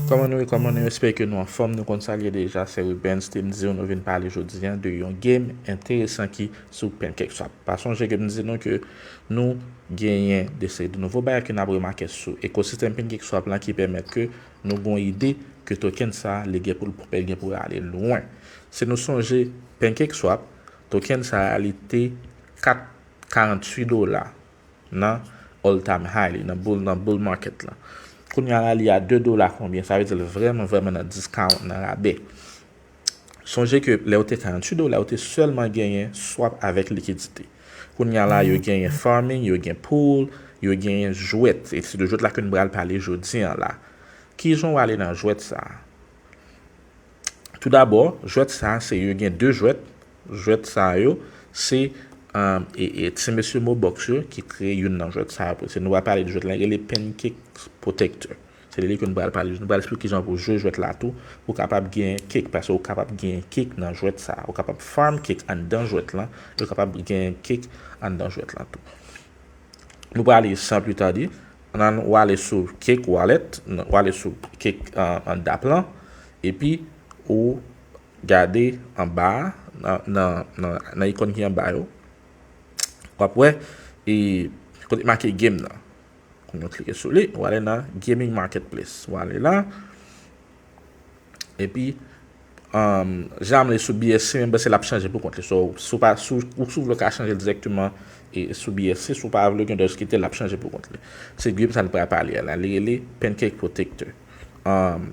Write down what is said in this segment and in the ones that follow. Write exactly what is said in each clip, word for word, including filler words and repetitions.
Kòman nou ye, kòman nou ye? Espere ke nou anfòm. Nou konn sa l ye deja, se Ruben Stevenson. Nou vin pale jodi a de yon game enteresan ki sou PancakeSwap. Pa sonje ke m di nou ke nou genyen de seri de nouvo bagay ke n ap remake sou ekosistèm PancakeSwap la ki pèmèt ke nou gen yon ide ke token sa a, li gen pou l gen pou l ale lwen. Si nou sonje, PancakeSwap, token sa a, li te kat karanntuit dola nan all time high li, nan bull, nan bull market la. Kounye a la, li a de dola konbyen? Sa vle di l vrèman, vrèman nan discount, nan rabè. Sonje ke lè yo te karanntuit dola, yo te sèlman genyen swap avèk likidite. Kounye a la, yo genyen farming, yo gen pool, yo genyen jwèt. E se de jwèt la ke nou pral pale jodi a la. Kijan w ale nan jwèt sa a? Toudabò, jwèt sa a, se yo gen de jwèt. Jwèt sa yo, se um, e, e, ti mesye Mobox yo ki kreye youn nan jwèt sa yo. Se nou va pale de jwèt la, rele Pancake Protector. Se li ke nou pral pale. Nou pral eksplike kijan pou jwe jwèt la tou, pou w kapab gen cake, paske ou kapab gen cake nan jwèt sa. Ou kapab farm cake anndan jwèt lan, ou kapab gen cake anndan jwèt lan tou. Nou pral ale san pli tadi. Ann, ou ale sou Cake Wallet, ou ale sou Cake uh, an dApp lan, epi ou gade anba a, nan, nan, nan, nan ikòn ki anba yo. W ap wè e kote make game nan. Kounye a w klike sou li, ou ale nan Gaming Marketplace. Ou ale la, epi um, jan m li sou B S C, men m panse l ap chanje pou kont li. So, si w pa, si w, si w vle w ka chanje l dirèkteman e sou B S C, si w pa vle gen dòs kite l ap chanje pou kont li. Se game sa n pral pale a la. Li rele Pancake Protector. Um,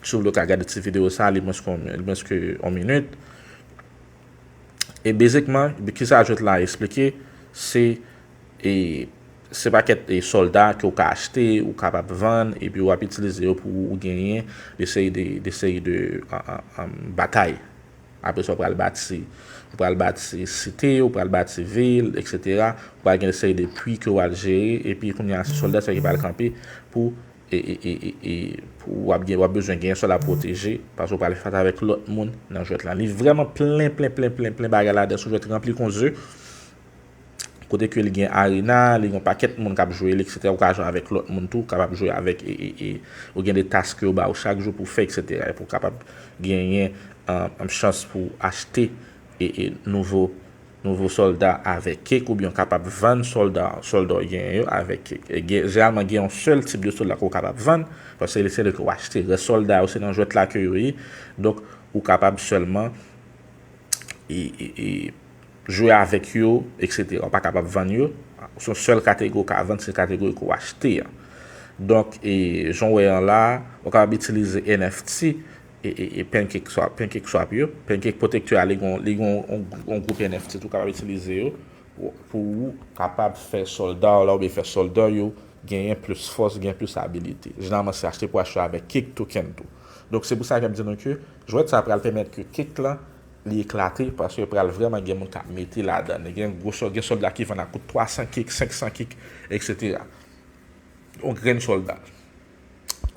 si w vle w ka gade ti videyo sa, li mwens ke, li mwens ke yon minit. E bezikman, kisa jwèt la eksplike, se e se pakèt e sòlda ke w ka achte, ou kapab vann, epi w ap itilize yo pou ou genyen de seri de, de seri de a, a, a, batay. Apre sa, ou pral bati, ou pral bati site, ou pral bati vil, etsetera. Ou pral gen de seri de pwi ke w al jere, epi kounye a se sòlda sa ki pral kanpe pou e, e, e, e, e pou w ap gen, w ap bezwen gen sòlda pwoteje, paske w pral fè fas avèk lòt moun nan jwèt la. Li vrèman plen, plen, plen, plen, plen bagay ladan, se yon jwèt ranpli kon ze. Kote ke li gen arena, li gen yon pakèt moun k ap jwe li, etsetera. Ou ka jwe avèk lòt moun tou, ou kapab jwe avèk, e, e, e, ou gen de task ke yo ba ou chak jou pou w fè, etsetera. Epi w kapab genyen um, um, chans pou w achte e, e, nouvo, nouvo sòlda avèk cake, oubyen w kapab vann sòlda, sòlda w genyen yo avèk cake. E gen, jeneralman, gen yon sèl tip de sòlda ke w kapab vann, paske se li ke w achte. Rès sòlda yo, se nan jwèt la ke yo ye. Donk, ou kapab sèlman e, e, e, jwe avèk yo, etsetera. Ou pa kapab vann yo. Se yon sèl kategori ou ka vann, se kategori ke w achte a. Donk, e, jan w wè an la, ou kapab itilize N F T, e, e, e PancakeSwap, PancakeSwap yo. Pancake Protector a, li gon, li gon on, on gwoup N F T tou, ou kapab itilize yo pou, pou ou kapab fè sòlda w la oubyen fè sòlda yo genyen plis fòs, gen plis abilite. Jeneralman, se achte pou achte avèk cake token tou. Donk, se pou sa ke m di nou ke jwèt sa pral pèmèt ke cake lan li eklate, paske pral vrèman gen moun k ap mete ladan. Gen gwo sòl, gen sòlda ki vann a kou twa san cake, senk san cake, etsetera. Yon grenn sòlda.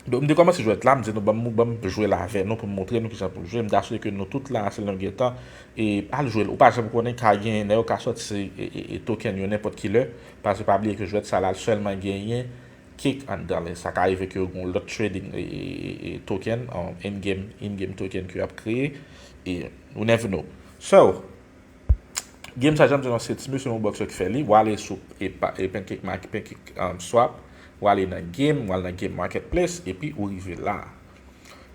Donk, m te kòmanse jwèt la, m di nou, ban m, ban m jwe l avè nou pou m montre nou kijan pou l jwe. M ta swete ke nou tout la, si nou gentan, e al jwe l. Ou pa janm konnen, ka gen nèg yo ka sòti e, e, e token yo nenpòt ki lè, paske pa bliye ke jwèt sa la sèlman genyen cake anndan li. Sa ka rive ke yo gen yon lòt trading e, e, e, e token, um, in-game, in-game token ke y ap kreye. E you never know. So, game sa, jan m di nou, se ti mesye Mobox yo ki fè li. W ale sou e, pa- e Pancake Market, Pancake um, Swap. W ale nan game, w ale nan game marketplace, epi ou rive la.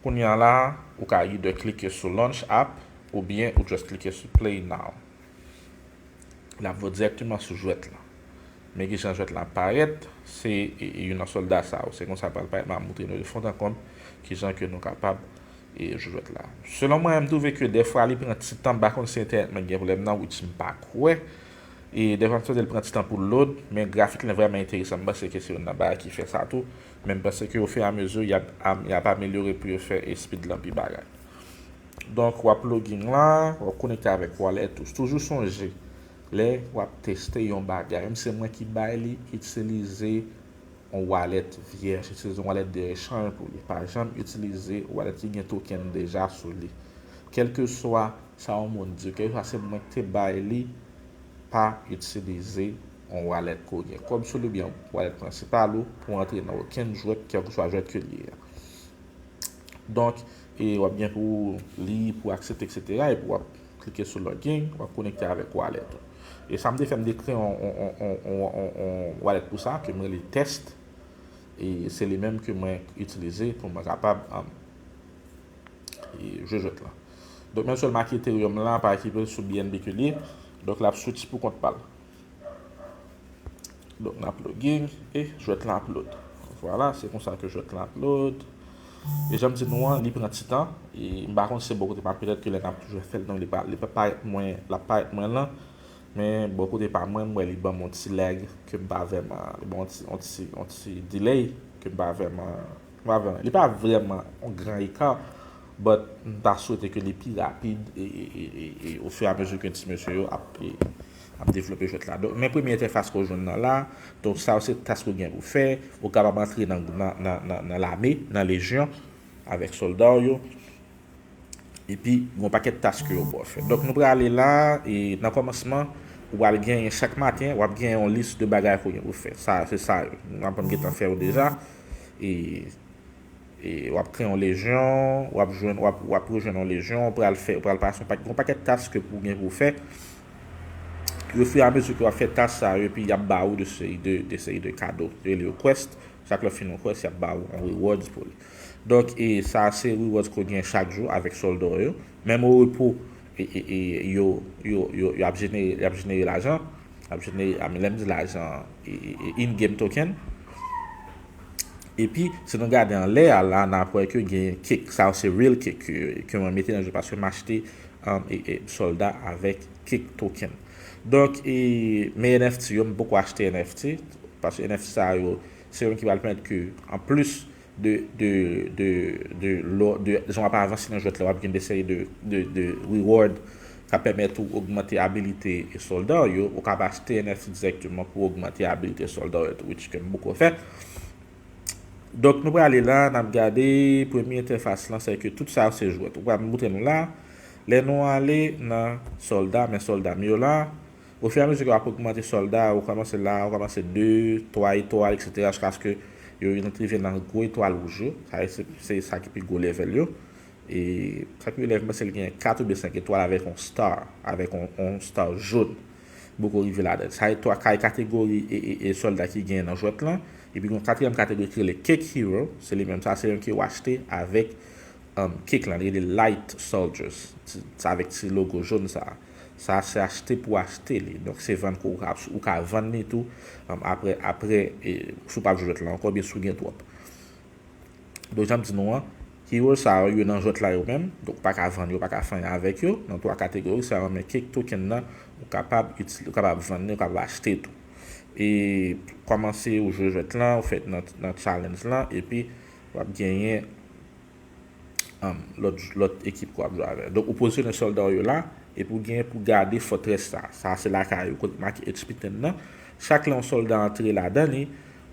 Kounye a la, ou ka either klike sou launch app, oubyen ou just klike sou play now. L ap voye w dirèkteman sou jwèt la. Men kijan jwèt la parèt, se e, e, youn nan sòlda sa yo. Se konsa l pral parèt, m ap montre nou de fond an konm kijan ke nou kapab e, jwe jwèt la. Selon mwen, m twouve ke dèfwa li pran ti tan, m pa konn si entènèt mwen gen pwoblèm nan, which m pa kwè. E dèfwa m santi l pran ti tan pou l load, men grafik lan vrèman enteresan. M panse ke se youn nan bagay ki fè sa tou. Men m panse ke ofiramezu, y ap, am- y ap amelyore pou yo fè e, speed lan pi bagay. Donk, w ap login la, w ap konekte avèk wallet ou. Toujou sonje, lè w ap teste yon bagay, menm si se mwen ki bay li, itilize yon wallet vyèj, itilize yon wallet de echanj pou li. Pa janm itilize wallet ki gen token deja sou li. Kèlkeswa sa yon moun di, kèlkeswa se mwen ki te bay li, pa itilize yon wallet ke w gen kòb sou li oubyen wallet prensipal ou pou antre nan okenn jwèt, kèlkeswa jwèt ke l ye a. Donk, e w ap gen pou li, pou aksepte, et cetera. Epi w ap klike sou login, w ap konekte avèk wallet ou. E sa m te fè, m te kreye yon, yon, yon, yon, yon, yon wallet pou sa, ke m rele Test. E se li menm ke mwen itilize pou mwen kapab, um, e jwe jwèt la. Donk, menm si w make Ethereum la, pa ekipe sou B N B ke li ye. Donk, l ap switch pou kont pa l. Donk, n ap login e jwèt la ap load. Vwala, se konsa ke jwèt la ap load. E jan m di nou an, li pran ti tan. E m pa konn si se bò kote pa, petèt ke lè n ap jwe fè l, non, li pa, li pa parèt mwen, l ap parèt mwen lan. Men bò kote pa mwen, m wè li ban m yon ti lag ke m pa vrèman, li ban m yon ti, yon ti, yon ti delay ke m pa vrèman, m pa vrèman, li pa vrèman yon gran eka, but m ta swete ke li pi rapid e, e, e, e, e ofiramezu ke ti mesye yo ap, e, ap devlope jwèt la. Donk, men premye entèfas ke w jwenn nan la, donk sa yo se task ou gen pou fè, ou kapab antre nan, nan, nan, nan, nan lame, nan lejyon, avèk sòlda w yo. Epi, gen yon pakèt task ke yo ba w fè. Donk, nou prale la, e nan kòmansman, ou pral genyen chak maten, w ap genyen yon lis de bagay ke w gen pou fè. Sa, se sa yo. Nou ap gentan fè yo deja. E, e w ap kreye yon lejyon, w ap jwenn, w ap, w ap rejwenn yon lejyon, ou pral fè, ou pral pase yon pakèt, yon pakèt task ke pou gen pou fè. Ofiramezu ke w ap fè task sa yo, epi y ap ba ou de seri de, de seri de kado. Yo rele yo quest. Chak lè w fin yon quest, y ap ba ou yon rewards pou li. Donk, e sa se rewards ke w gen chak jou avèk sòlda w yo. Menm o repo, e, e, e, yo, yo, yo, y ap jenere, y ap jenere lajan. Y ap jenere, a, lè m di lajan, e, e, e, in-game token. Epi, si nou gade anlè a la, n ap wè ke gen cake. Sa yo se real cake ke, ke mwen mete nan jwèt la paske m achte, um, e, e, sòlda avèk cake token. Donk, e, men N F T yo, m poko achte N F T, paske N F T sa yo, se yo ki pral pèmèt ke, anplis de, de, de, de, lò, de, jan w ap avanse nan jwèt la, w ap gen de seri de, de, de reward k ap pèmèt ou ogmante abilite sòlda w yo, ou kapab achte N F T dirèkteman pou ogmante abilite sòlda w yo tou, which ke m poko fè. Donk, nou prale la, n ap gade premye entèfas lan, se ke tout sa yo se jwèt. Ou pral montre nou la, lè nou ale nan sòlda, men sòlda m yo la, ofiramezu ke w ap ogmante sòlda, ou kòmanse la, ou kòmanse de, twa etwal, et cetera, jiskaske yo rive nan gwo etwal wouj yo. Sa se, se sa ki pi gwo level yo. E sa ki pi gwo level, m panse l gen kat oubyen senk etwal avèk yon star, avèk yon, yon star jòn. Poko rive ladan. Sa e twa kay kategori e, e, e sòlda ki genyen nan jwèt lan. Epi gen yon katriyèm kategori ki rele Cake Hero. Se li menm sa, se yon ke w achte avèk, um, cake lan. Li rele Light Soldiers. Ti, sa avèk ti logo jòn sa. Sa se achte pou achte li. Donk se vann ke w ka, ou ka vann li tou, um, apre, apre, e, si w p ap jwe jwèt lan ankò, oubyen si w gen twòp. Donk, jan m di nou an, hero sa yo, yo nan jwèt la yo menm. Donk, ou pa ka vann yo, ou pa ka fè anyen avèk yo. Nan twa kategori sa yo, men cake token nan, ou kapab itil-, ou kapab vann li, ou kapab achte tou. E kòmanse ou jwe jwèt lan, ou fè nan, nan challenge lan, epi w ap genyen, um, lòt, lòt ekip ke w ap jwe avè. Donk, ou pozisyone sòlda w yo la, epi w genyen pou gade fòtrès sa. Sa se lakay ou, kote make H P ten nan. Chak lè yon sòlda antre ladan li,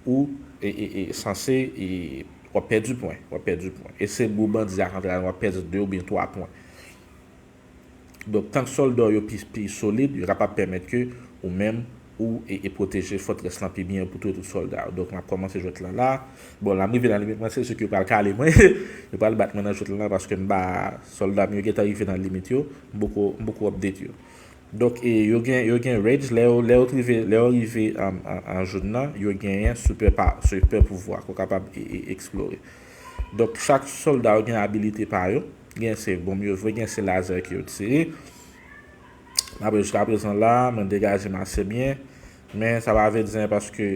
ou, e, e, e, sanse, e, w ap pèdi pwen, w ap pèdi pwen. E se gwo bandi a k antre ladan, w ap pèdi de oubyen twa pwen. Donk, tank sòlda w yo pi, pi solid, yo kapab pèmèt ke ou menm, ou, e, e pwoteje fòtrès lan pi byen pou touye tout sòlda yo. Donk, m ap kòmanse jwèt lan la. Bon, la, m rive nan limit mwen, se si ke yo pral kale mwen. Yo pral bat mwen nan jwèt lan la paske m pa, sòlda m yo gentan rive nan limit yo. M poko, m poko update yo. Donk, e, yo gen, yo gen rage, lè yo, lè yo rive, lè yo rive, um, an, an jòn nan, yo genyen super pa, super pouvwa ke w kapab, e, e, eksplore. Donk, chak sòlda yo gen abilite pa yo. Gen se bonm yo voye, gen se lazè ke yo tire. Apre, jiska prezan la, mwen degaje m ase byen. Men sa pa vle di anyen paske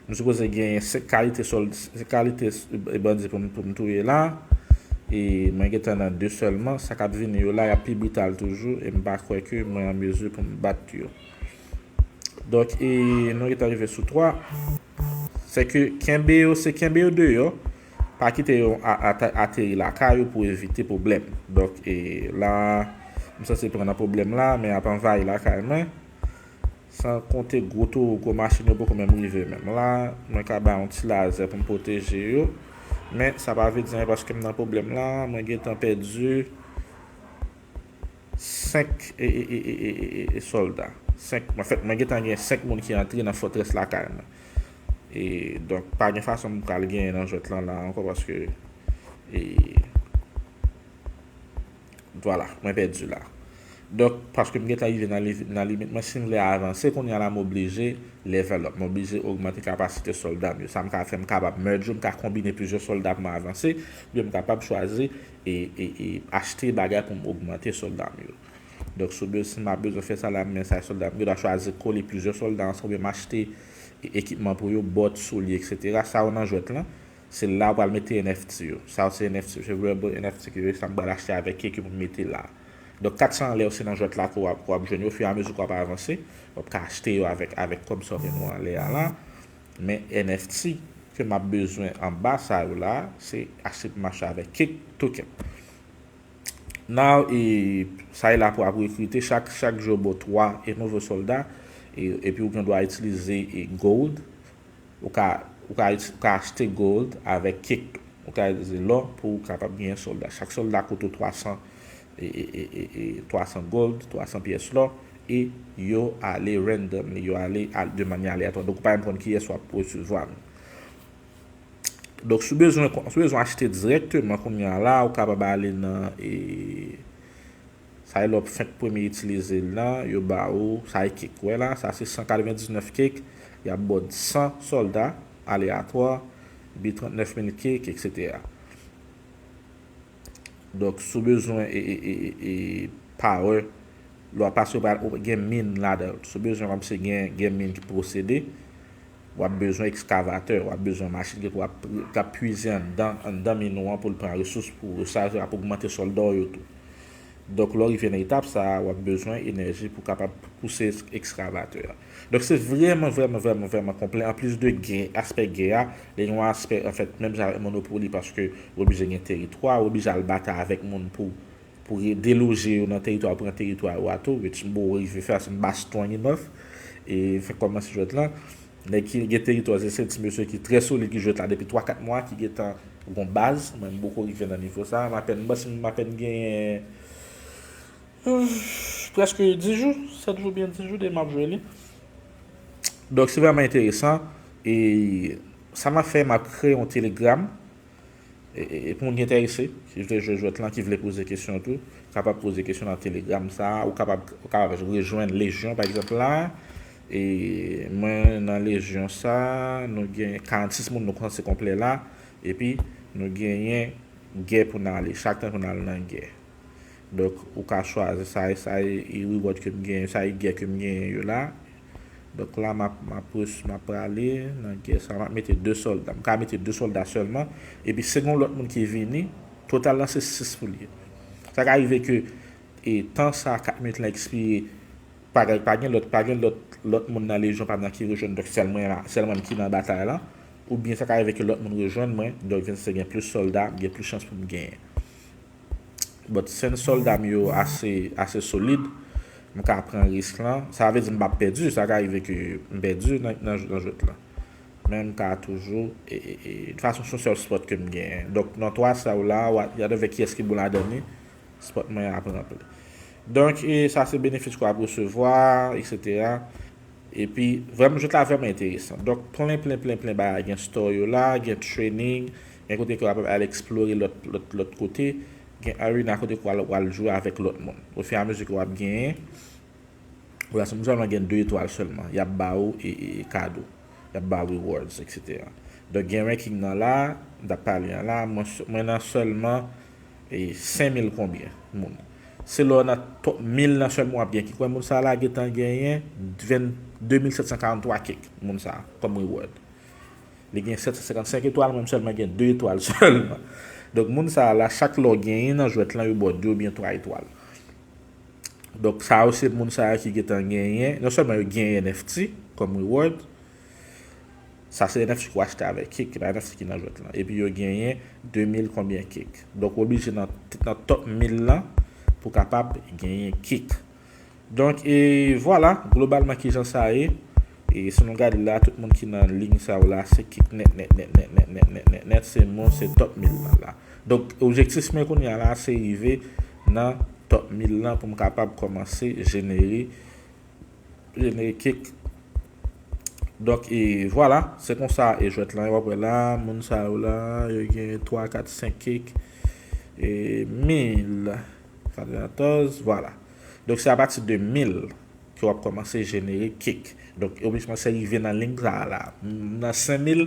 m sipoze genyen senk kalite sòl, senk kalite bandi pou m, pou m touye la. E mwen gentan nan de sèlman. Sa k ap vini yo la, y ap pi brital toujou. E m pa kwè ke mwen an mezi pou m bat yo. Donk, e nou gentan rive sou twa. Se ke kenbe yo, se kenbe yo deyò. Pa kite yo a, a, ateri lakay ou pou evite pwoblèm. Donk, e la, m sanse pran nan pwoblèm la, men ap anvayi lakay mwen. San konte gwo towo, gwo machin yo poko menm rive menm. La, mwen ka bay yon ti lazè pou m pwoteje yo. Men sa pa vle di anyen paske m nan pwoblèm la, mwen gentan pèdi senk e, e, e, e, e, e, e sòlda. Senk, anfèt, mwen gentan gen senk moun ki antre nan fòtrès lakay mwen. E, donk, pa gen fason m pral genyen nan jwèt lan la ankò paske E vwala, mwen pèdi la. Donk, paske m gentan rive nan li- nan limit mwen, si m vle avanse, kounye a la, m oblije level up, m oblije ogmante kapasite sòlda m yo. Sa m ka fè, m kapab merge yo, m ka konbine plizyè sòlda pou m avanse, oubyen m kapab chwazi e, e, e achte bagay pou m ogmante sòlda m yo. Donk, si w bez- si m ap bezwen fè sa la, men sa sòlda m yo, m ta chwazi kole plizyè sòlda ansanm, oubyen m achte e- ekipman pou yo, bòt, soulye, etsetera. Sa yo nan jwèt lan, se la w pral mete N F T yo. Sa yo se N F T, se Rebel N F T ke yo, sa m pral achte avèk ke, ke pou m mete la. Donk, kat sa anlè yo, se nan jwèt la ke w ap, ke w ap jwenn yo, ofiramezi ke w ap avanse, w ap ka achte yo avèk, avèk kòb sa w gen nou anlè a la. Men N F T ke m ap bezwen anba sa yo la, se achte pou m achte avèk Kick Token. Now, e, sa e la pou ap rekrite. Chak, chak jou yo ba w twa e nouvo sòlda, e, epi ou gen dwa itilize e gold. Ou ka, ou ka, ou ka achte gold avèk Kick. Ou ka itilize lò pou ou kapab genyen sòlda. Chak sòlda koute w twa san, e, e, e, e, e, twa san gold, twa san pyès lò, e yo ale randomly, yo ale al- de manyè aleatwa. Donk, ou pa menm konn kiyès w ap resevwa. Donk, si w bezwen, si w bezwen achte dirèkteman kounye a la, ou kapab ale nan, e, sa e lè w ap fenk premye itilize l lan, yo ba ou, sa e Kick, wè la, sa se san katrevendiznèf Kick, y ap ba w san sòlda aleatwa, epi trannèf mil Kick, etsetera. Donk, si w bezwen e, e, e, e, e power, lè w ap pase, ou gen min ladan l. Si w bezwen kòmsi gen, gen min ki posede, w ap bezwen ekskavatè, w ap bezwen machin ki pou ap, k ap pwize anndan, anndan min ou an pou l pran resous pou sa, ap ogmante sòlda w yo tou. Donk, lè w rive nan etap sa a, w ap bezwen enèji pou kapab pouse ekskavatè a. Donk, se vrèman, vrèman, vrèman, vrèman konplè. Anplis de gè, aspè gè a, li gen yon aspè, anfèt, menm jan avèk Monopoly, paske w oblije gen teritwa, w oblije al batay avèk moun pou, pou re- deloje yo nan teritwa, pran teritwa yo a tou, which m poko rive fè, m pa strong enough. E fè kòmanse jwèt lan. Nèg ki gen teritwa, se, se ti mesye ki trè solid ki jwèt la depi twa kat mwa, ki gentan gon baz. Mwen, m poko rive nan nivo sa. M apèn, m panse m apèn genyen, euh, prèske dis jou, sèt jou byen dis jou de m ap jwe li. Donk, se vrèman enteresan. E sa m ap fè, m ap kreye yon Telegram. E, e, e pou moun ki enterese, ki vle jwe jwèt lan, ki vle poze kesyon tou, kapab poze kesyon nan Telegram sa a, ou kapab, ou kapab rejwenn Lejyon, pa egzanp, la. E mwen, nan Lejyon sa a, nou gen karannsis moun, nou kòmanse konplè la. Epi, nou genyen gè pou n ale. Chak tan pou n al nan gè. Donk, ou ka chwazi sa e sa e, e reward ke m genyen, sa e gè ke m genyen yo la. Donk, la, m ap, m ap, m ap prale nan gè sa. M ap mete de sòlda. M ka mete de sòlda sèlman. Epi, si gen yon lòt moun ki vini, total lan se sis pou l ye. Sa ka rive ke, e, tan sa, kat minit lan ekspire, pa, pa gen lòt, pa gen lòt, lòt moun nan Lejyon pa m nan ki rejwenn, donk sèl mwen la, sèl mwen ki nan batay lan. Oubyen sa ka rive ke lòt moun rejwenn mwen, donk vin se gen plis sòlda, gen plis chans pou m genyen. But, since sòlda m yo ase, ase solid, m ka pran risk lan. Sa vle di m p ap pèdi, sa ka rive ke m pèdi nan, nan, nan jwèt lan. Men m ka toujou, e, e, e, de fason, se yon sèl spot ke m genyen. Donk, nan twa sa yo la, w a, y a de vè kiyès ki bon ladan li, spot mwen ap ranpli. Donk, e sa se benefis ke w ap resevwa, etsetera. Epi, vrèman, jwèt la vrèman enteresan. Donk, plen, plen, plen, plen bagay. Gen store yo la, gen training, gen kote ke w ap al eksplore lòt, lòt, lòt kote. Gen arena kote ke w al, w al jwe avèk lòt moun. Ofiramezi ke w ap genyen, w a sèlman gen de etwal sèlman. Y ap ba ou e, e, e kado. Y ap ba ou rewards, etsetera. Donk, gen ranking nan la, m t ap pale an la, mwen, mwen nan sèlman e senk mil konbyen moun. Se lè w nan top mil nan sèlman w ap gen Kick. Wè, moun sa la gentan genyen ven, de mil sèt san karant twa Kick, moun sa, kòm reward. Li gen sèt san senkannsenk etwal, mwen sèlman gen de etwal sèlman. Donk, moun sa la, chak lè w genyen nan jwèt lan, yo ba w de oubyen twa etwal. Donk, sa yo se moun sa yo ki gentan genyen, non sèlman yo genyen N F T kòm reward, sa se N F T ki w achte avèk Kick, ki pa N F T ki nan jwèt lan. Epi yo genyen de mil konbyen Kick. Donk, w oblije nan, nan top mil lan pou kapab genyen Kick. Donk, e vwala, globalman, kijan sa ye. E si nou gade la, tout moun ki nan liy sa yo la, se Kick nèt, nèt, nèt, se moun, se top mil lan la. Donk, objektif mwen kounye a la, se rive nan top mil lan pou m kapab kòmanse jenere, jenere Kick. Donk, e vwala, se konsa e jwèt lan, w ap wè la, moun sa yo la, yo gen twa, kat, senk kik, e mil katrevennkatòz, vwala. Donk, se apati de mil ke w ap kòmanse jenere kik. Donk, objektif mwen se rive nan liy sa a la. M nan senk mil,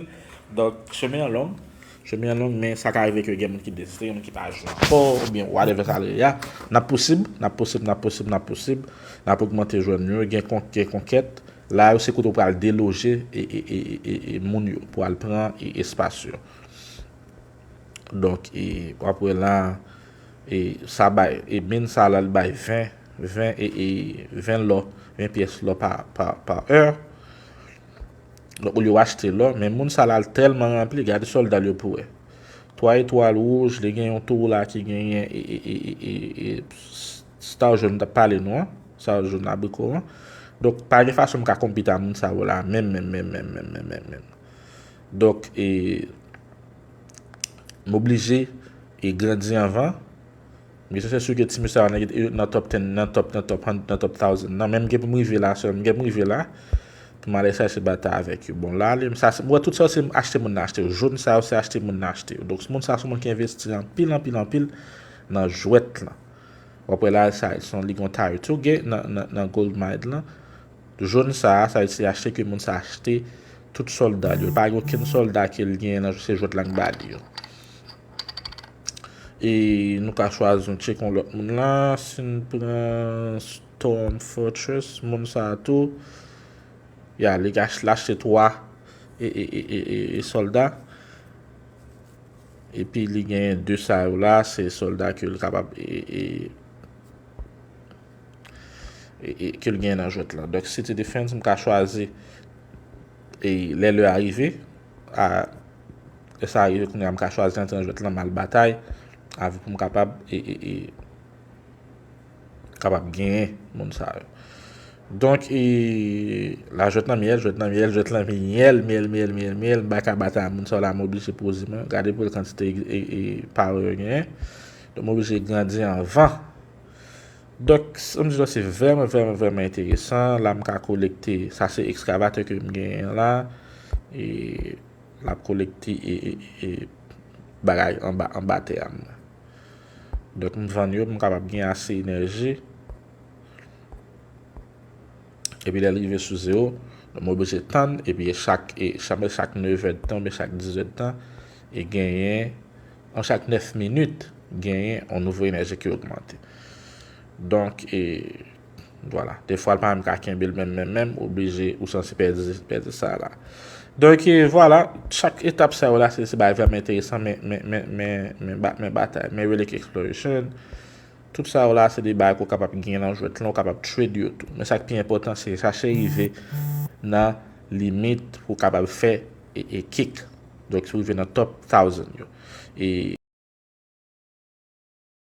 donk, chemen an long. Chemen an long, men sa ka rive ke gen moun ki deziste, gen moun ki pa jwe ankò, oubyen whatever sa ye a. N ap posib, n ap posib, n ap posib, n ap posib. N ap ogmante jwè nou yo, gen kon-, gen konkèt. La yo se kote w pral deloje e, e, e, e, e, e moun yo pou al pran e, espas yo. Donk, e, w ap wè la, e, sa bay, e min sa la, l bay ven, ven, e, e, ven lò, ven pyès lò pa, pa, pa è. Donk, olye w achte lò, men moun sa la, l tèlman ranpli, gade sòlda l yo pou wè. Twa etwal wouj, li gen yon towo la ki genyen, e, e, e, e, e, e, Star Jaune t ap pale nou an, Star Jaune abriko an. Donk, pa gen fason m ka konpit a moun sa yo la, menm, menm, menm, menm, menm, menm, menm, menm. Donk, e, m oblije e grandi anvan. Men se sè si ke ti mesye sa yo nan, nan top ten, nan top, nan top hundred, nan top thousand. Nan, men m gen pou m rive la, sèl m gen pou m rive la. Pou m ale chache batay avèk yo. Bon, la, li, sa, se, m wè tout sa yo se achte moun nan achte yo. Jòn sa yo se achte moun nan achte yo. Donk, moun sa yo se moun ki envesti anpil, anpil, anpil nan jwèt lan. W ap wè la, sa, se yon li gon tire to get nan, nan, nan gold mine lan. Jòn sa a, sa se achte ke moun sa achte tout sòlda l yo. Pa gen okenn sòlda ke l gen nan se jwèt lan k ba li yo. E nou ka chwazi nou tcheke yon lòt moun la. Si n pran Storm Fortress, moun sa a tou, ya, li ka ach-, l achte twa e, e, e, e, e, e sòlda. Epi li genyen de sa yo la, se sòlda ke l kapab e, e, e, e, ke l genyen nan jwèt lan. Donk, City Defense, m ka chwazi e lè lè a rive, a, lè sa a rive, kounye a m ka chwazi antre nan jwèt lan, m al batay avè pou m kapab e, e, e, kapab genyen moun sa yo. Donk, e, la jwèt lan myèl, jwèt lan myèl, jwèt lan myèl, myèl, myèl, myèl, myèl, m pa ka batay a moun sa yo la, m oblije poze mwen. Gade pou l kantite e, e, e power yo genyen. Donk, m oblije grandi anvan. Donk, sa m di nou, se vrèman, vrèman, vrèman enteresan. La, m ka kolekte, sa se ekskavatè ke m genyen la. E l ap kolekte e, e, e bagay anba, anba tè a m. Donk, m vann yo, m kapab gen ase enèji. Epi lè l rive sou zewo, donk, m oblije tann, epi chak, e, chak, chak nevè d tan, oubyen chak dizèt tan, e genyen, an chak nèf minit, genyen yon nouvo enèji ki ogmante. Donk, e, vwala. Defwa, l pa menm ka kenbe l menm, menm, menm, oblije, ou sanse pèdi, pèdi sa la. Donk, e, vwala, chak etap sa yo la, se, se bagay vrèman enteresan, men, men, men, men, men, ba-, men batay, men Relic Exploration, tout sa yo la, se de bagay ke w kapab gen nan jwèt lan, w kapab trade yo tou. Men sa k pi enpòtan, se chache rive nan limit pou w kapab fè e, e kik. Donk, si w rive nan top thousand yo. E